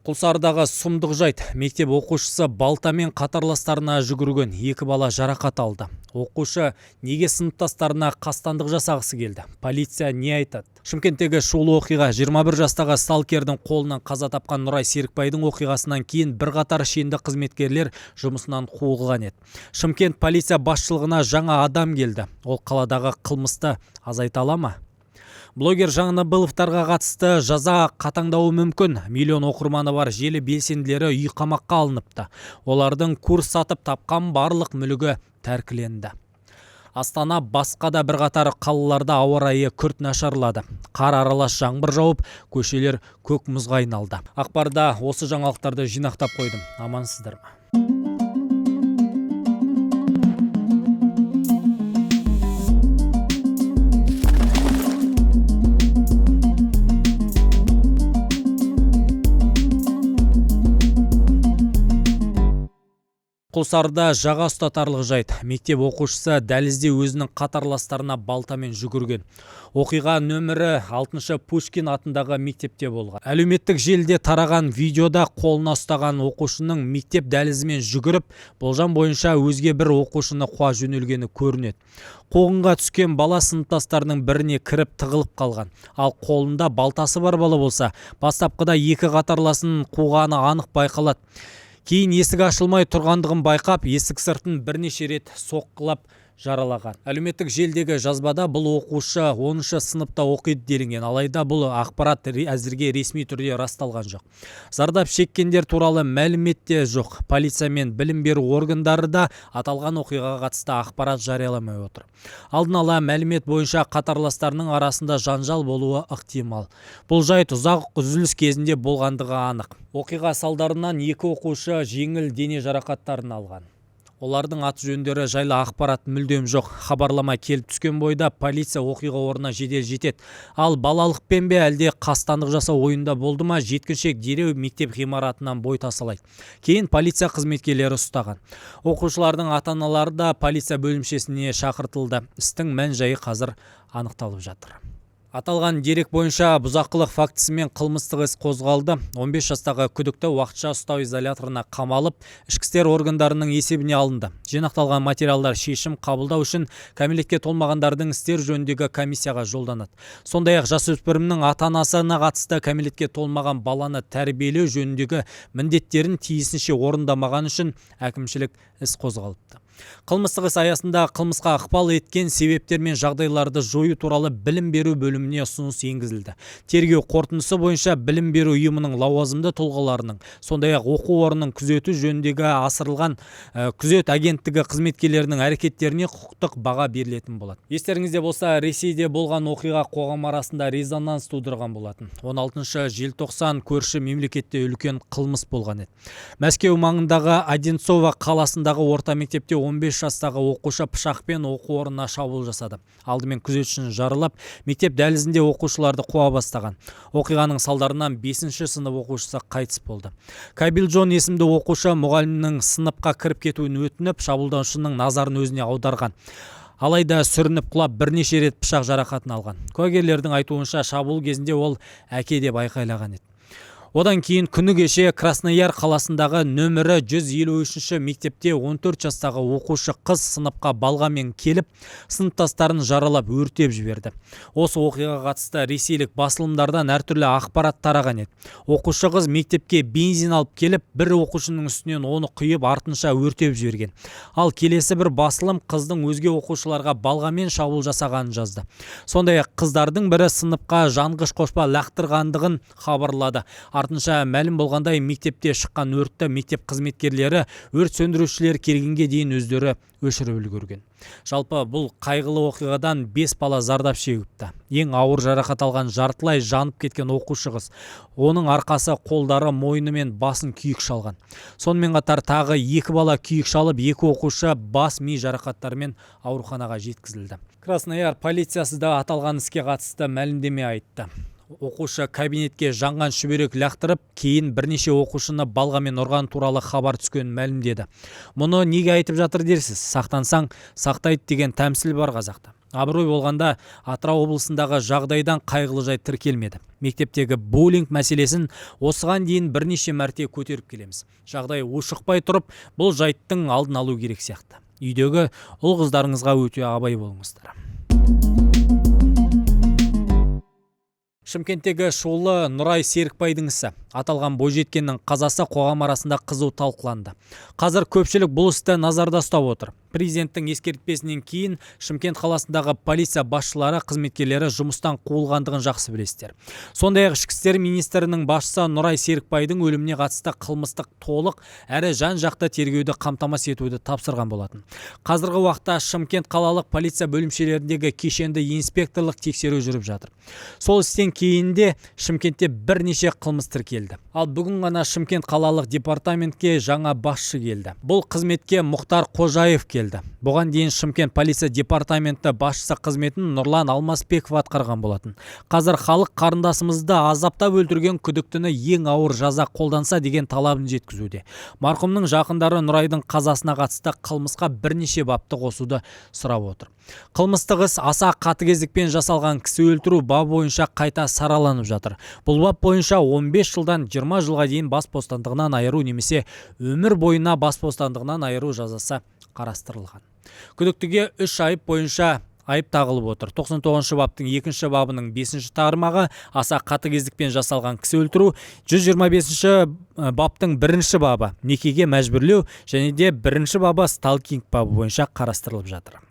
Құлсарыдағы сұмдық жайт. Мектеп оқушысы балтамен қатарластарына жүгірген, екі бала жарақат алды. Оқушы неге сыныптастарына қастандық жасағысы келді? Полиция не айтады? Шымкенттегі шулы оқиға. 21 жастағы сталкердің қолынан қаза тапқан Нұрай Серікбайдың оқиғасынан кейін бірқатар шенді қызметкерлер жұмысынан қуылған еді. Шымкент полиция басшылығына жаңа адам келді. Ол қаладағы қылмысты азайта ала ма? Блогер Жаңабыловтарға қатысты жаза қатаңдауы мүмкін. Миллион оқырманы бар желі белсенділері үй қамаққа алыныпты. Олардың курс сатып тапқан барлық мүлігі тәркіленді. Астана, басқа да бірқатар қалаларда ауа райы күрт нашарлады. Қар аралас жаңбыр жауып, көшелер көк мұзға айналды. Ақпарда осы жаңалықтарды жинақтап қойдым. Амансыздар ма? Құлсарыда жаға ұстатарлық жайт. Мектеп оқушысы дәлізде өзінің қатарластарына балтамен жүгірген. Оқиға нөмірі 6 Пушкин атындағы мектепте болған. Әлеуметтік желіде тараған видеода қолына ұстаған оқушының мектеп дәлізімен жүгіріп, болжам бойынша өзге бір оқушыны қуа жөнелгені көрінеді. Қуғынға түскен бала сыныптастарының біріне кіріп тығылып қалған. Ал қолында балтасы бар бала болса, бастапқыда екі қатарласын қуғаны анық байқалады. Кейін есік ашылмай тұрғандығын байқап, есік сыртын бірнеше рет соққылап жаралаған. Әлеуметтік желідегі жазбада бұл оқушы 10 сыныпта оқиды делінген. Алайда бұл ақпарат әзірге ресми түрде расталған жоқ. Зардап шеккендер туралы мәлімет те жоқ. Полиция мен білім беру органдары да аталған оқиғаға қатысты ақпарат жарияламай отыр. Алдын ала мәлімет бойынша қатарластарының арасында жанжал болуы ықтимал. Бұл жайт ұзақ үзіліс кезінде болғандығы анық. Оқиға салдарынан екі оқушы жеңіл дене жарақаттарын алған. Олардың аты жөндері жайлы ақпарат мүлдем жоқ. Хабарлама келіп түскен бойда полиция оқиға орнына жедел жетеді. Ал балалықпен бе, әлде қастандық жасау ойында болды ма, жеткіншек дереу мектеп ғимаратынан бой тасалайды. Кейін полиция қызметкерлері ұстаған. Оқушылардың ата-аналары да полиция бөлімшесіне шақыртылды. Істің мән-жайы қазір анықталып жатыр. Аталған дерек бойынша бұзақылық фактісімен қылмыстық іс қозғалды. 15 жастағы күдікті уақытша ұстау изоляторына қамалып, ішкі істер органдарының есебіне алынды. Жинақталған материалдар шешім қабылдау үшін кәмелетке толмағандардың істер жөніндегі комиссияға жолданады. Сондай-ақ жасөспірімнің ата-анасына қатысты кәмелетке толмаған баланы тәрбиелеу жөніндегі міндеттерін тиісінше орындамаған үшін әкімшілік іс қозғалыпты. Қылмыстық іс аясында қылмысқа ықпал еткен себептер мен жағдайларды жою туралы білім беру бөліміне ұсыныс енгізілді. Тергеу қорытындысы бойынша білім беру ұйымының лауазымды тұлғаларының, сондай-ақ оқу орнының күзеті жөніндегі асырылған күзет агенттігі қызметкерлерінің әрекеттеріне құқықтық баға берілетін болады. Естеріңізде болса, Ресейде болған оқиға қоғам арасында резонанс тудырған болатын. 16 желтоқсан көрші мемлекетте үлкен қылмыс болған еді. Мәскеу маңындағы Одинцово қаласындағы орта мектепте 15 жастағы оқушы пышақпен оқу орнына шабуыл жасады. Алдымен күзетшіні жаралап, мектеп дәлізінде оқушыларды қуа бастаған. Оқиғаның салдарынан 5 сынып оқушысы қайтыс болды. Кабилжон есімді оқушы мұғалімнің сыныпқа кіріп кетуін өтініп, шабуылдаушының назарын өзіне аударған. Алайда сүрініп құлап, бірнеше рет пышақ жарақатын алған. Куәгерлердің айтуынша, шабуыл кезінде ол әке деп айқайлаған еді. Одан кейін күні кеше Краснояр қаласындағы нөмірі 153 мектепте 14 жастағы оқушы қыз сыныпқа балғамен келіп, сыныптастарын жаралап өртеп жіберді. Осы оқиғаға қатысты ресейлік басылымдардан әртүрлі ақпарат тараған еді. Оқушы қыз мектепке бензин алып келіп, бір оқушының үстінен оны құйып, артынша өртеп жіберген. Ал келесі бір басылым қыздың өзге оқушыларға балғамен шабуыл жасағанын жазды. Сондай-ақ қыздардың бірі сыныпқа жанғыш қоспа лақтырғандығын хабарлады. Артынша мәлім болғандай, мектепте шыққан өртті мектеп қызметкерлері өрт сөндірушілер келгенге дейін өздері өшіріп үлгерген. Жалпы бұл қайғылы оқиғадан 5 бала зардап шегіпті. Ең ауыр жарақат алған жартылай жанып кеткен оқушы қыз. Оның арқасы, қолдары, мойны мен басын күйік шалған. Сонымен қатар тағы 2 бала күйік шалып, 2 оқушы бас ми жарақаттарымен ауруханаға жеткізілді. Краснояр полициясы да аталған іске қатысты мәлімдеме айтты. Оқушы кабинетке жанған шүберек лақтырып, кейін бірнеше оқушыны балғамен ұрған туралы хабар түскенін мәлімдеді. Мұны неге айтып жатыр дерсіз? Сақтансаң, сақтайды деген тәмсіл бар қазақта. Абырой болғанда, Атырау облысындағы жағдайдан қайғылы жайт тіркелмеді. Мектептегі буллинг мәселесін осыған дейін бірнеше мәрте көтеріп келеміз. Жағдай ушықпай тұрып, бұл жайттың алдын алу керек сияқты. Үйдегі ұл қыздарыңызға өте абай болыңыздар. Шымкенттегі шулы Нұрай Серікбайдың ісі. Аталған бойжеткеннің қазасы қоғам арасында қызу талқыланды. Қазір көпшілік бұл істі назарда ұстап отыр. Президенттің ескертпесінен кейін Шымкент қаласындағы полиция басшылары, қызметкерлері жұмыстан қуылғандығын жақсы білесіздер. Сондай-ақ Ішкі істер министрінің басшысы Нұрай Серікбайдың өліміне қатысты қылмыстық толық әрі жан-жақты тергеуді қамтамасыз етуді тапсырған болатын. Қазіргі уақытта Шымкент қалалық полиция бөлімшелеріндегі кешенді инспекторлық тексеру жүріп жатыр. Сол істен кейін де Шымкентте бірнеше қылмыс тіркелді. Ал бүгін ғана Шымкент қалалық департаментке жаңа басшы келді. Бұл қызметке Мұхтар Қожаев келді. Бұған дейін Шымкент полиция департаменті басшысы қызметін Нұрлан Алмасбеков атқарған болатын. Қазір халық қарындасымызды азаптап өлтірген күдіктіні ең ауыр жаза қолданса деген талабын жеткізуде. Марқұмның жақындары Нұрайдың қазасына қатысты қылмысқа бірнеше бапты қосуды сұрап отыр. Қылмыстық іс аса қатыгездікпен жасалған кісі өлтіру бабы бойынша қайта сараланып жатыр. Бұл бап бойынша 15 жылдан 20 жылға дейін бас бостандығынан айыру немесе өмір бойына бас бостандығынан айыру жазасы қарастырылған. Күдіктіге 3 айып бойынша айып тағылып отыр. 99 баптың 2 бабының 5 тармағы, аса қатыгездікпен жасалған кісі өлтіру, 125 баптың 1 бабы, некеге мәжбүрлеу және де 1 бабы, сталкинг бабы бойынша қарастырылып жатыр.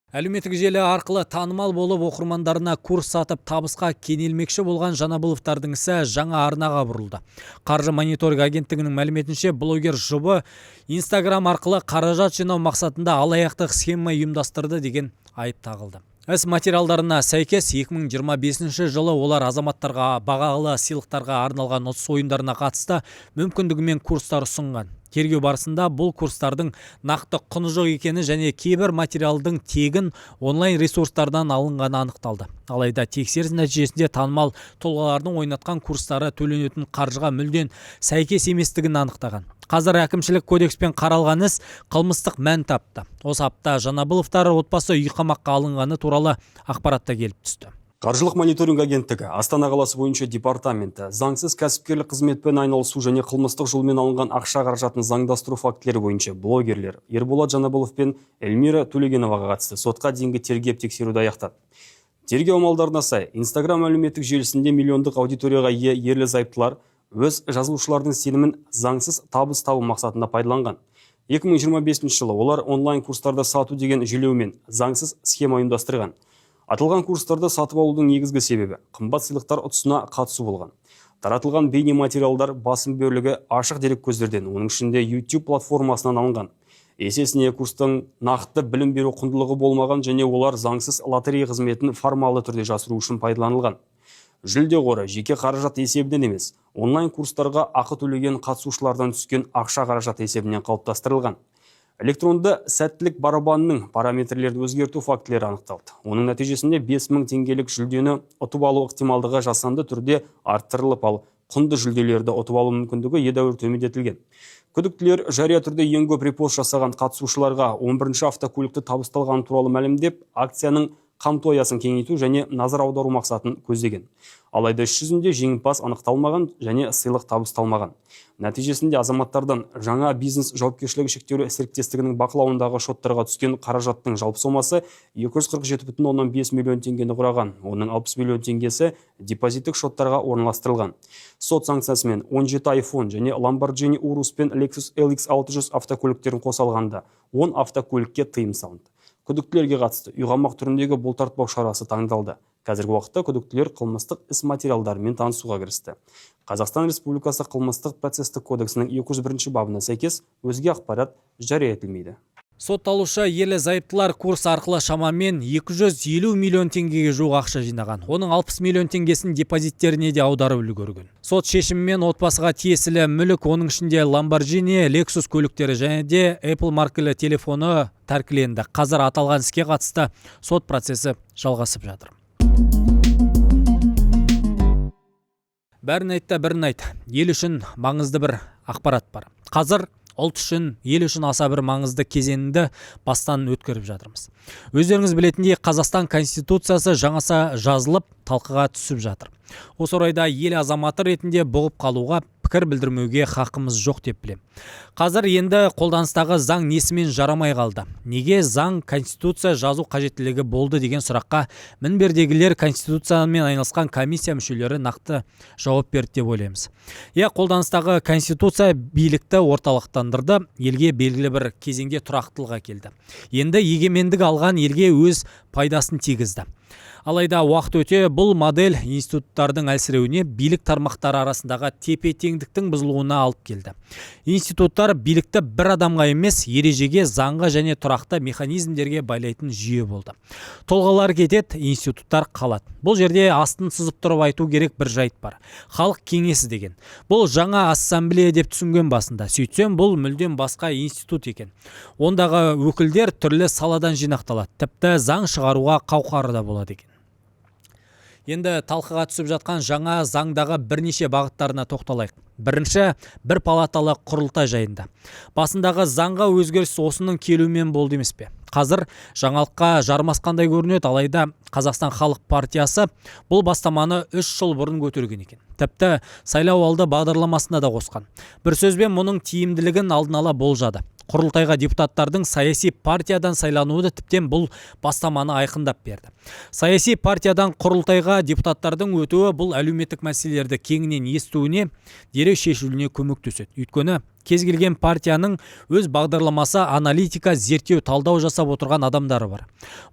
Әлеуметтік желі арқылы танымал болып, оқырмандарына курс сатып, табысқа кенелмекші болған Жанабыловтардың ісі жаңа арнаға бұрылды. Қаржы мониторинг агенттігінің мәліметінше, блогер жұбы Инстаграм арқылы қаражат жинау мақсатында алаяқтық схема ұйымдастырды деген айып тағылды. Іс материалдарына сәйкес, 2025 жылы олар азаматтарға бағалы сыйлықтарға арналған ұтыс ойындарына қатысты мүмкіндігімен курстар ұсынған. Тергеу барысында бұл курстардың нақты құны жоқ екені және кейбір материалдың тегін онлайн ресурстардан алынғаны анықталды. Алайда тексеріс нәтижесінде танымал тұлғалардың ойнатқан курстары төленетін қаржыға мүлдем сәйкес еместігін анықтаған. Қазір әкімшілік кодекспен қаралған іс қылмыстық мән тапты. Осы апта Жанабыловтар отбасы үй қамаққа алынғаны туралы ақпарат та келіп түсті. Қаржылық мониторинг агенттігі Астана қаласы бойынша департаменті заңсыз кәсіпкерлік қызметпен айналысу және қылмыстық жолмен алынған ақша қаражатын заңдастыру фактілері бойынша блогерлер Ерболат Жанабылов пен Эльмира Төлегеноваға қатысты сотқа дейінгі тергеп тексеруді аяқтады. Тергеу амалдарына сай, Инстаграм әлеуметтік желісінде миллиондық аудиторияға ие ерлі зайыптылар өз жазылушылардың сенімін заңсыз табыс табу мақсатында пайдаланған. 2025 жылы олар онлайн курстарды сату деген желеумен заңсыз схема ұйымдастырған. Аталған курстарды сатып алудың негізгі себебі қымбат сыйлықтар ұтысына қатысу болған. Таратылған бейнематериалдар басым бөлігі ашық дереккөздерден, оның ішінде YouTube платформасынан алынған. Есесіне курстың нақты білім беру құндылығы болмаған және олар заңсыз лотерея қызметін формалды түрде жасыру үшін пайдаланылған. Жүлде қоры жеке қаражат есебінен емес, онлайн курстарға ақы төлеген қатысушылардан түскен ақша қаражат есебінен қалыптастырылған. Электронды сәттілік барабанының параметрлерін өзгерту фактілері анықталды. Оның нәтижесінде 5000 теңгелік жүлдені ұтып алу ықтималдығы жасанды түрде арттырылып, ал құнды жүлделерді ұтып алу мүмкіндігі едәуір төмендетілген. Күдіктілер жария түрде ең көп репост жасаған қатысушыларға 11-ші автокөлікті табысталғаны туралы мәлімдеп, акцияның қамту аясын кеңейту және назар аудару мақсатын көздеген. Алайда іс жүзінде жеңімпаз анықталмаған және сыйлық табысталмаған. Нәтижесінде азаматтардан жаңа бизнес жауапкершілігі шектеулі серіктестігінің бақылауындағы шоттарға түскен қаражаттың жалпы сомасы 247,5 миллион теңгені құраған. Оның 60 миллион теңгесі депозиттік шоттарға орналастырылған. Сот санкциясымен 17 iPhone және Lamborghini Urus пен Lexus LX 600 автокөліктерін қоса алғанда 10 автокөлікке тыйым салынды. Күдіктілерге қатысты үйқамақ түріндегі бұлтартпау шарасы таңдалды. Қазіргі уақытта күдіктілер қылмыстық іс материалдарымен танысуға кірісті. Қазақстан Республикасы қылмыстық процестік кодексінің 201 бабына сәйкес өзге ақпарат жария етілмейді. Сотталушы ерлі зайыптылар курс арқылы шамамен 250 миллион теңгеге жуық ақша жинаған. Оның 60 миллион теңгесін депозиттеріне де аударып үлгерген. Сот шешімімен отбасыға тиесілі мүлік, оның ішінде Lamborghini, Lexus көліктері және де Apple маркалы телефоны тәркіленді. Қазір аталған іске қатысты сот процесі жалғасып жатыр. Бәрін айт та бірін айт. Ел үшін маңызды бір ақпарат бар. Қазір Ұлт үшін, ел үшін аса бір маңызды кезеңді бастан өткеріп жатырмыз. Өздеріңіз білетіндей, Қазақстан Конституциясы жаңаша жазылып, талқыға түсіп жатыр. Осы орайда ел азаматы ретінде бұғып қалуға, пікір білдірмеуге хақымыз жоқ деп білем. Қазір енді қолданыстағы заң несімен жарамай қалды? Неге заң, конституция жазу қажеттілігі болды деген сұраққа мінбердегілер, конституциямен айналысқан комиссия мүшелері нақты жауап берді деп ойлаймыз. Иә, қолданыстағы конституция билікті орталықтандырды, елге белгілі бір кезеңде тұрақтылық әкелді. Енді егемендік алған елге өз пайдасын тигізді. Алайда уақыт өте бұл модель институттардың әлсіреуіне, билік тармақтары арасындағы тепе-теңдіктің бұзылуына алып келді. Институттар билікті бір адамға емес, ережеге, заңға және тұрақты механизмдерге байлайтын жүйе болды. Тұлғалар кетеді, институттар қалады. Бұл жерде астын сызып тұрып айту керек бір жайт бар. Халық кеңесі деген. Бұл жаңа ассамблея деп түсінген басында. Сөйтсем, бұл мүлдем басқа институт екен. Ондағы өкілдер түрлі саладан жинақталады. Тіпті заң шығаруға қауқары да болады екен. Енді талқыға түсіп жатқан жаңа заңдағы бірнеше бағыттарына тоқталайық. Бірінші, бір палаталы құрылтай жайында. Басындағы заңға өзгеріс осының келуімен болды емес пе? Қазір жаңалыққа жармасқандай көрінеді, алайда Қазақстан Халық партиясы бұл бастаманы 3 жыл бұрын көтерген екен. Тіпті сайлау алды бағдарламасына да қосқан. Бір сөзбен, мұның тиімділігін алдын ала болжады. Құрылтайға депутаттардың саяси партиядан сайлануы да тіптен бұл бастаманы айқындап берді. Саяси партиядан құрылтайға депутаттардың өтуі бұл әлеуметтік мәселелерді кеңінен естуіне, дереу шешілуіне көмектеседі. Өйткені кез келген партияның өз бағдарламасы, аналитика, зерттеу, талдау жасап отырған адамдары бар.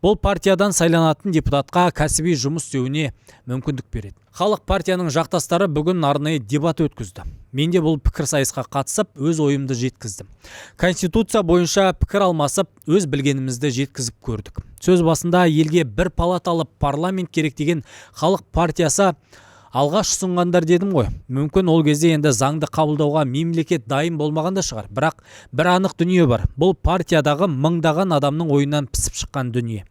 Бұл партиядан сайланатын депутатқа кәсіби жұмыс істеуіне мүмкіндік береді. Халық партияның жақтастары бүгін арнайы дебат өткізді. Мен де бұл пікірсайысқа қатысып, өз ойымды жеткіздім. Конституция бойынша пікір алмасып, өз білгенімізді жеткізіп көрдік. Сөз басында елге бір палаталы парламент керек деген Халық партиясы алғаш ұсынғандар дедім ғой. Мүмкін, ол кезде енді заңды қабылдауға мемлекет дайын болмаған да шығар. Бірақ бір анық дүние бар. Бұл партиядағы мыңдаған адамның ойынан пісіп шыққан дүние.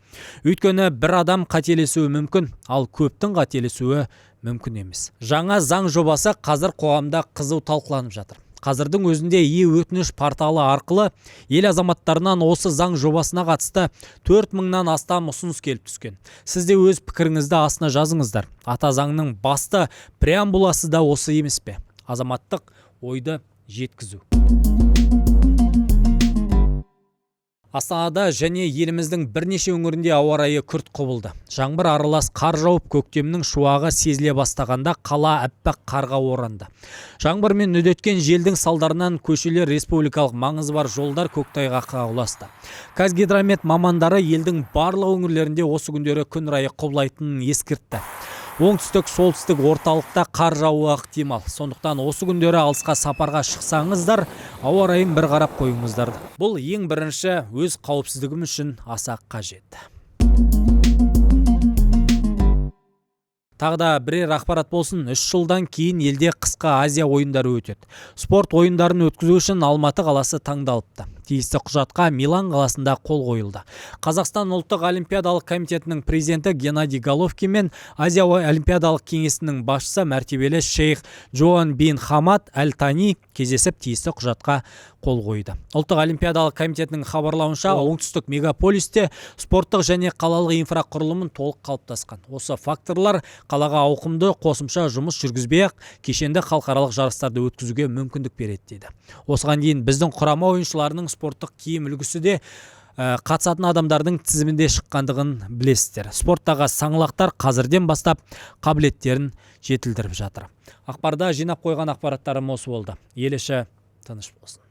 Өйткені бір адам қателесуі мүмкін, ал көптің қателесуі мүмкін емес. Жаңа заң жобасы қазір қоғамда қызу талқыланып жатыр. Қазірдің өзінде е-өтініш порталы арқылы ел азаматтарынан осы заң жобасына қатысты 4000-нан астам ұсыныс келіп түскен. Сіз де өз пікіріңізді астына жазыңыздар. Ата заңның басты преамбуласы да осы емес пе? Азаматтық ойды жеткізу. Астанада және еліміздің бірнеше өңірінде ауа райы күрт құбылды. Жаңбыр аралас қар жауып, көктемнің шуағы сезіле бастағанда қала аппақ қарға оранды. Жаңбыр мен үдеткен желдің салдарынан көшелер, республикалық маңызы бар жолдар көктайғаққа ұласты. Қазгидромет мамандары елдің барлық өңірлерінде осы күндері күн райы құбылайтынын ескертті. Оңтүстік, солтүстік, орталықта қар жаууы ықтимал. Сондықтан осы күндері алысқа сапарға шықсаңыздар, ауа райын бір қарап қойыңыздар. Бұл ең бірінші өз қауіпсіздігіміз үшін аса қажет. Тағы да бірер ақпарат болсын, 3 жылдан кейін елде қысқы Азия ойындары өтеді. Спорт ойындарын өткізу үшін Алматы қаласы таңдалыпты. Тиісті құжатқа Милан қаласында қол қойылды. Қазақстан ұлттық олимпиадалық комитетінің президенті Геннадий Головкин мен Азия олимпиадалық кеңесінің басшысы мәртебелі шейх Джоан бин Хамад Әл Тани кездесіп, тиісті құжатқа қол қойды. Ұлттық олимпиадалық комитетінің хабарлауынша, оңтүстік мегаполисте спорттық және қалалық инфрақұрылымын толық қалыптасқан. Осы факторлар қалаға ауқымды қосымша жұмыс жүргізбей-ақ кешенді халықаралық жарыстарды өткізуге мүмкіндік береді дейді. Осыған дейін біздің құрама ойыншыларының спорттық киім үлгісі де қатысатын адамдардың тізімінде шыққандығын білесіздер. Спорттағы саңлақтар қазірден бастап қабілеттерін жетілдіріп жатыр. Ақпарда жинап қойған ақпараттарым осы болды. Ел іші тыныш болсын.